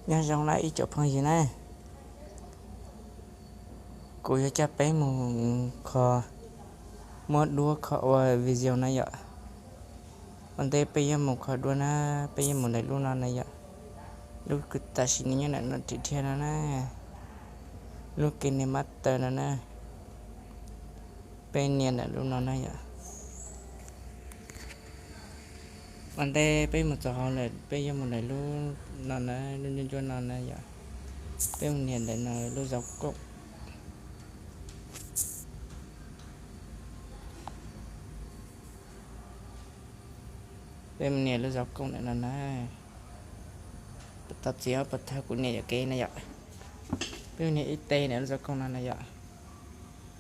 Nyob zoo na ib tsoom phooj ywg na, kuv yuav coj peb mus kho, muab duab kho ua video na yom. Ua ntej peb yuav mus kho duab na, peb yuav mus ntawm lub no na yom. Lub tam sim no nyob ntawm no rim dhia no na, lub KineMaster no na. Peb nias ntawm lub no na yom. Ua ntej peb mus txog hauv lawm peb yuav mus ntawm lub no na, lub ncuab ncuab no na yom. Peb mus nias ntawm no lub zauv kooj. Peb mus nias lub zauv kooj ntawm no na. Tau txiv ob puas thaum kuv nias yuam kev na yom. Peb mus nias ib teg ntawm lub zauv kooj no na yom.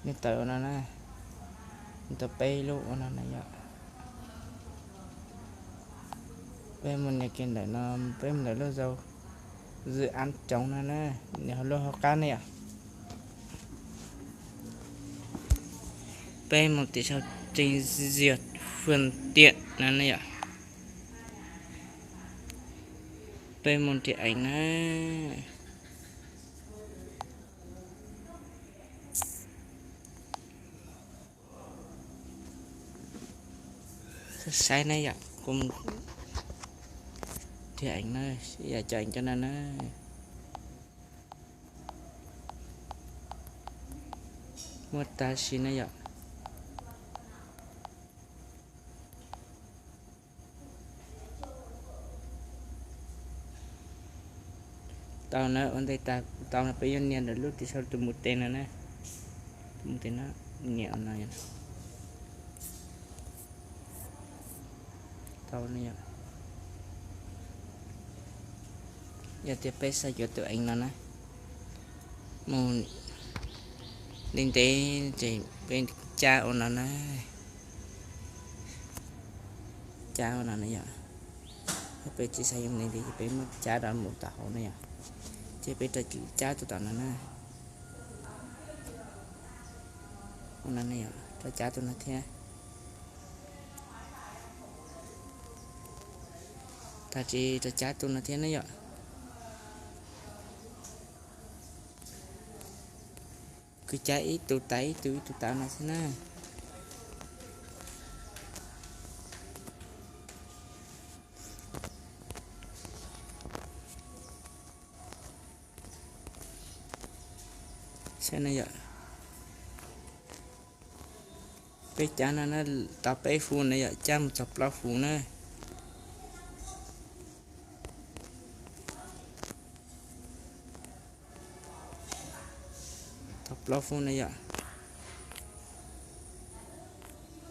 Nws tawm ua no na, nws tau peb lub ua no na yom. Peb mus nias kiag ntawm no, peb mus ntawm lub zauv zwm ab tsoov no na, nws ho lub hauv qab ne yom. Peb mus tim sau tseem zias fwm tiam no ne yom. Peb mus nrhiav eev na. Saib na yom, kuv nrhiav eev na, yam cov eev cov no na. Muaj tag si na yom. Tau na, ua ntej tag tau no peb yuav nias ntawm lub tim sau tus mus tes no na. Tus mus tes no, nias no. Tau na yom. Yog tias peb xav yuav tus eev no na, mus ntev ntev ces peb cab ua no na. Cab ua no na yom. Peb tsis xav yuav ntev ntev ces peb muab cab rau mus tom hauv na yom. Ces peb rov cab tuaj tom no na. Ua no na yom, rov cab tuaj no thiab. Tag tsis rov cab tuaj no thiab na yom. Kwv cab ib tug tas ib tug ib tug tas no xwb na. Saib na yom. Peb cab no na, tau peb fuv na yom, cab mus txog plaub fuv na. Tau plaub fuv na yom.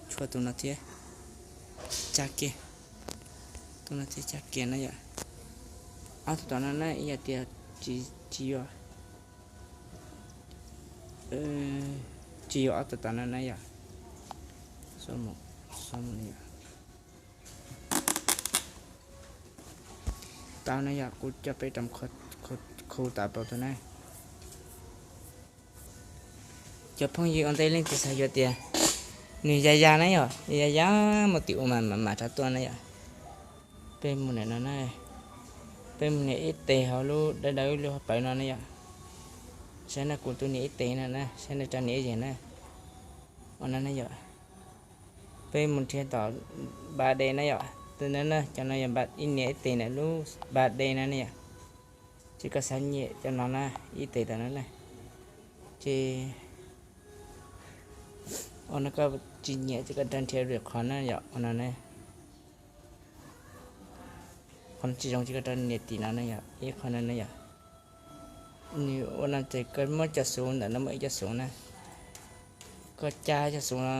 Tshuav tus no thiab, cab kiag. Tus no thiab cab kiag na yom. Ob tug tom no na, ib yam tias tsis yuav, tsis yuav ob tug tom no na yom. Tau na yom, kuv coj peb rov khu tas plaub tug na. Cov phooj ywg ua ntej leej twg xav yuav tias nws ya ya na yom, ya ya muaj tim ua mas mam mam rov tuaj na yom. Peb mus nias no na, peb mus nias ib teg hauv lub dawb dawb lub hauv paus no na yom. Saib na, kuv twb nias ib teg no na, saib nej rov nias ib yam na. Ua no na yom. Peb mus nrhiav tom npa de na yom, tus no na, cov no yog ib nias ib teg ntawm lub npa de no na yom. Ces koj xav nyiam cov no na, ib teg tom no na. Ces ua no koj tsis nyiam ces koj rov nrhiav lwm qhov na yom, ua no na. Qhov no tsis zoo ces koj rov nias tim no na yom, ib qho no na yom. Nws ua no ces koj muab cov xuv ntawm no muaj ib co xuv na, koj cab cov xuv no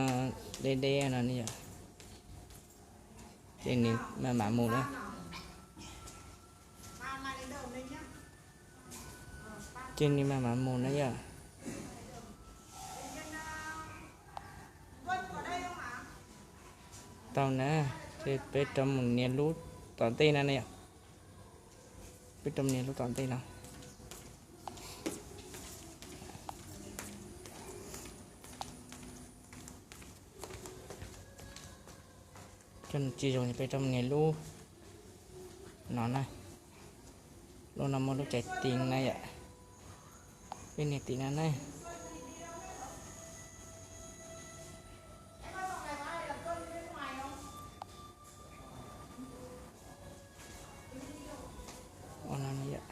deb deb no na yom, ces nws mam mam mus na. Ces nws mam mam mus na yom. Tau na, ces peb rov mus nias lub tom ntej no na yom. Peb rov mus nias lub tom ntej no. Cov no tsis zoo ces peb rov mus nias lub no na. Lub no muaj lub cai ti na yom. Peb nias tim no na. Ua no na yom.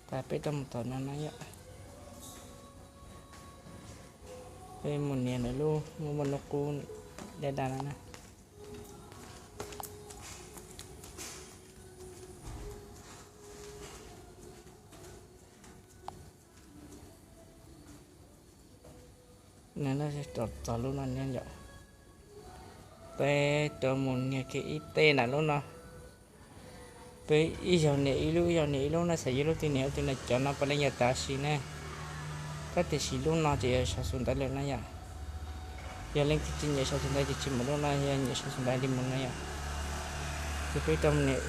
Tag peb rov mus tom no na yom. Peb mus nias ntawm lub muaj muaj hnub qub dab dab no na. Nias rau txog lub no na yom. Peb rov mus nias kiag ib teg ntawm lub no. Peb ib zaug nias ib lub, ib zaug nias ib lub na, xav yuav lub twg nias lub twg na, cov no puav leej yog tav sis na. Tab tiam sis lub no ces yog sau xus ntawv lawm na yom. Yog leej twg tsis nyiam sau xus ntawv ces tsis mus lub no, yog nyiam sau xus ntawv li mus na yom. Ces peb rov mus nias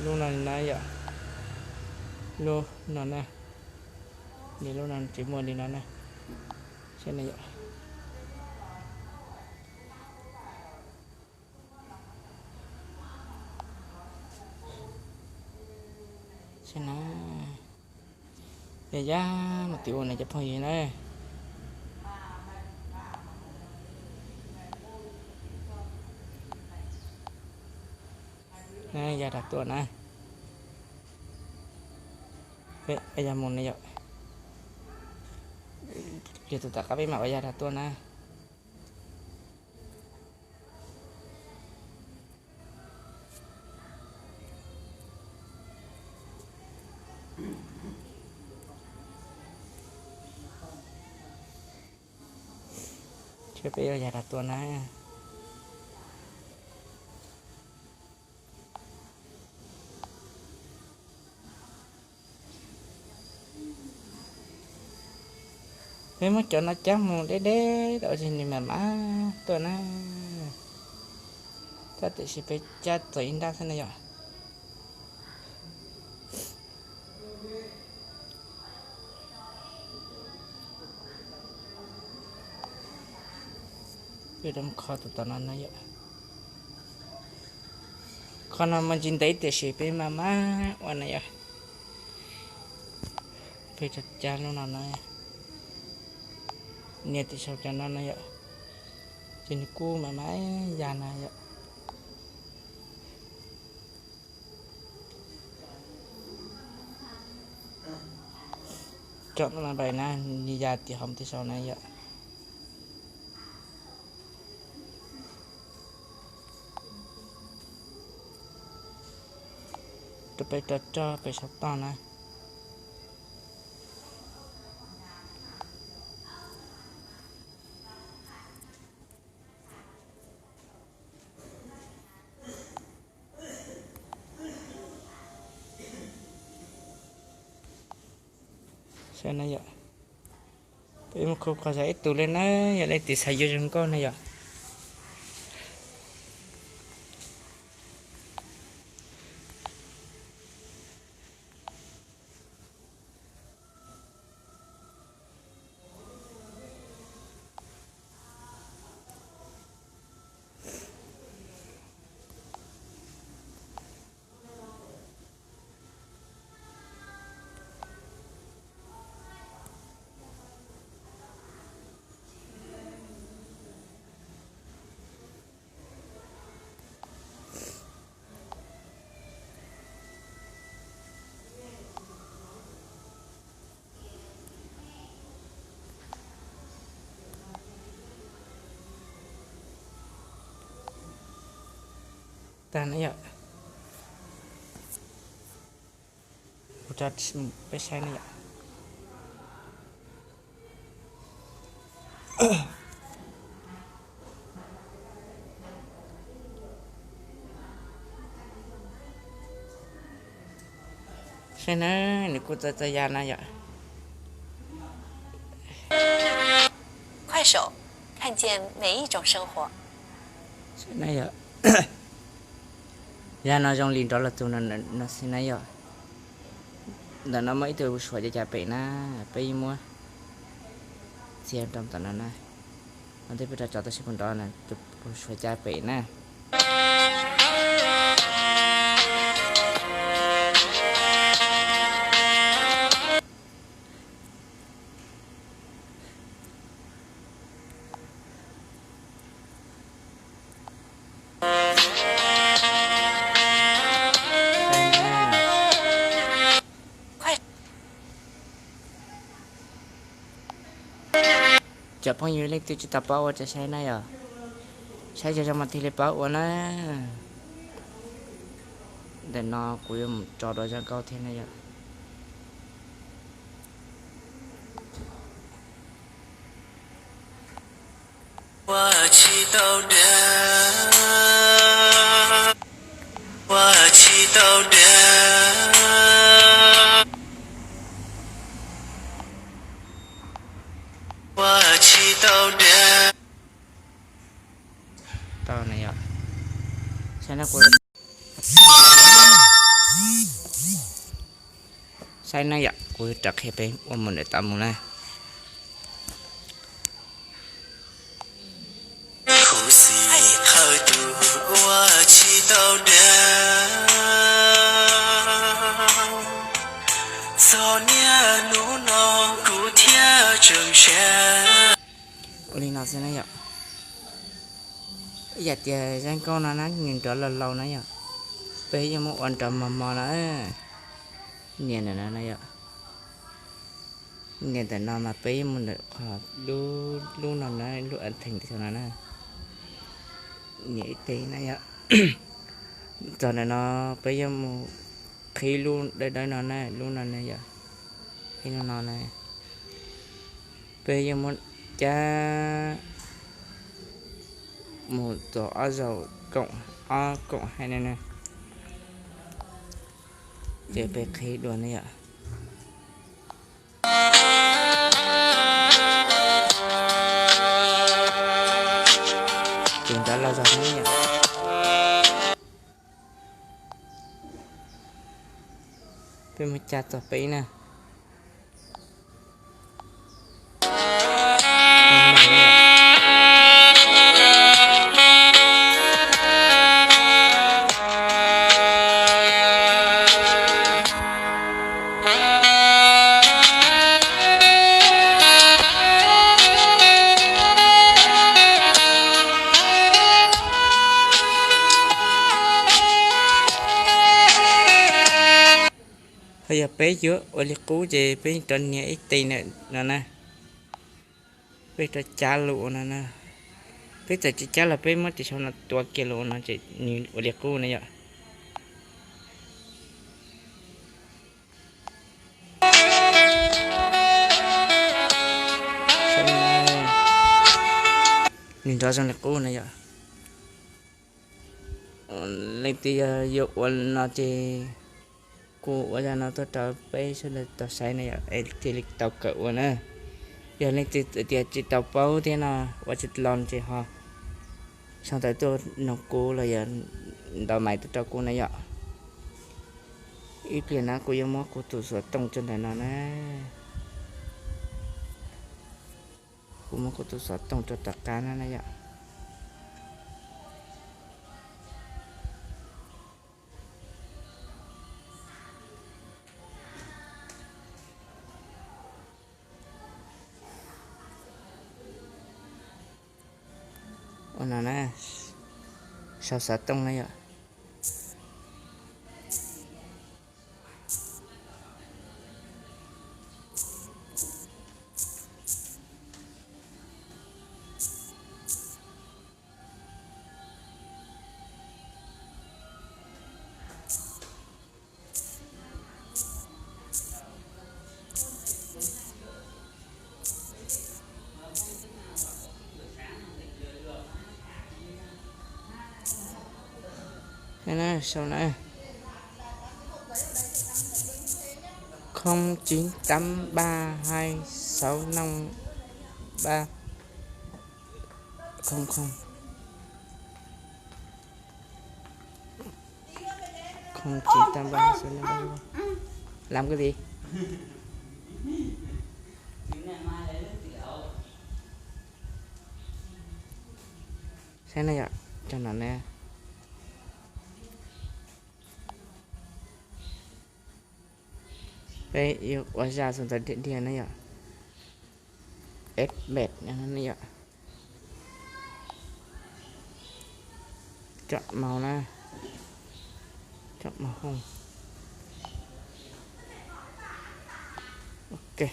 lub no na yom. Lub no na. Nias lub no ces muaj li no na. Saib na yom. Saib na. Yog yam no tim ua na cov phooj ywg na. Na, ya dag tuaj na. Peb ya mus na yom. Yog tus tom qab peb mam ua ya dag tuaj na. Peb ya dag tuaj na. Peb muab cov no cab mus deb deb tau ces nws mam mam tuaj na. Tab tiam sis peb cab txog ib nrab xwb na yom. Peb rov mus kho tus tom no na yom. Qhov no mas tsis ntev tiam sis peb mam mam ua na yom. Peb rov cab lub no na. Nias tim saum cov no na yom. Ces nws kuj mam mam ya na yom. Cov no pais na, nws ya tim hauv tim saum na yom. Rau peb rov rog pem saum toj na. Saib na yom. Peb mus kho qhov zam ib tug li na, yog leej twg xav yuav zoo nkauj na yom. Tag na yom. Kuv rov peb saib na yom. Saib na, nws kuj txawj txawj ya na yom. Saib na yom. Ya no zoo li nrov los tus no xwb na yom. Ntawm no muaj ib tug suav caj cas pem na, peb yeej muab txiav rau tom no na. No tej peb rov tso tab sis puas nrov na, tus suav caj pem na. Cov phooj ywg leej twg tsis tau paub ua cas saib na yom, saib zoo zoo mas thiaj li paub ua na. Ntawm no kuv yuav mus tso dua zaj nkauj thiab na yom. Ua tsis tau dag, ua tsis tau dag, ua tsis tau dag. Tau na yom. Saib na, kuv, saib na yom, kuv rov qhia peb ua mus ntawm tau mus na. Khuv xim qhawv tus ua tsis tau dag, txog niaj hnub no kuv thiaj tseem sab. Ua li no xwb na yom. Ib yam tias zaj nkauj no na nws nrov laus laus na yom, peb yeej muab ua nrov mos mos no. Nias ntawm no na yom. Nias ntawm no mas peb yeej mus ntawm qhov lub, lub no na, lub a theem no na. Nias ib teg na yom. Txog ntawm no peb yeej mus qhib lub dawb dawb no na, lub no na yom. Qhib lub no na. Peb yeej muab cab mus txog ob zaug koom, ob koom hais na na. Ces peb qhib dua na yom. Ces nrov los zog na yom. Peb mus cab txog peb na. Ho yog peb yuav ua li qub ces peb rov nias ib teg ntawm no na. Peb rov cab lus ua no na. Peb txawm tsis cab los peb muab tes sau no tua kiag lus ua no ces nws ua li qub na yom. Nws nrov zoo li qub na yom. Leej twg yog yuav ua no ces kuv ua zaj no tuaj rau peb sawv daws tau saib na yom, es thiaj li tau kawm ua na. Yog leej twg tias tsis tau paub thiab no, ua tsis los ces ho sau ntawv tuaj noog kuv los yog ntaus maim tuaj rau kuv na yom. Ib pliag na kuv yuav muab kuv tus xov tooj rau ntawm no na. Kuv muab kuv tus xov tooj rau tom qab na na yom. Ua no na, sau xov tooj na yom. Sau na, không chín tám ba hai sáu năm ba không không. Không chín tám ba hai sáu năm ba không không. Làm cái gì? Saib na yom, cov no na. Peb yuav ua zaj xu ntawv dhia dhia na yom. Ép pem no na yom. Chọn màu na. Chọn màu hồng. Ok.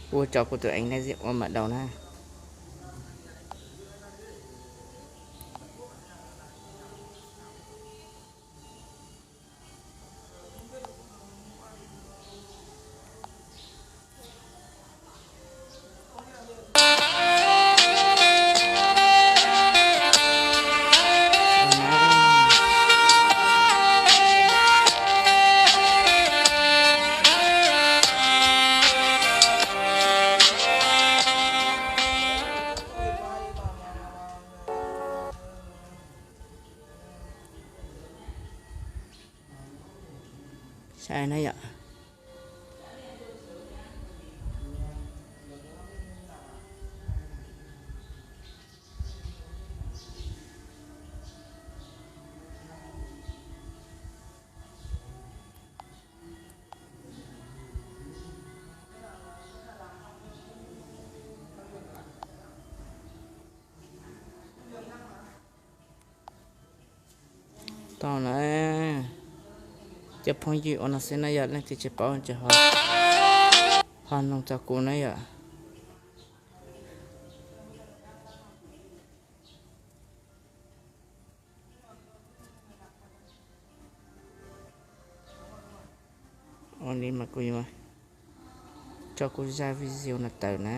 Kuv tso kuv tus eev na, ua mam daus na. Saib na yom. Tau na, cov phooj ywg ua no xwb na yom, leej twg tsis paub ces ho, ho noog txog kuv na yom. Ua li mas kuv yuav tso kuv zaj video no tawm na.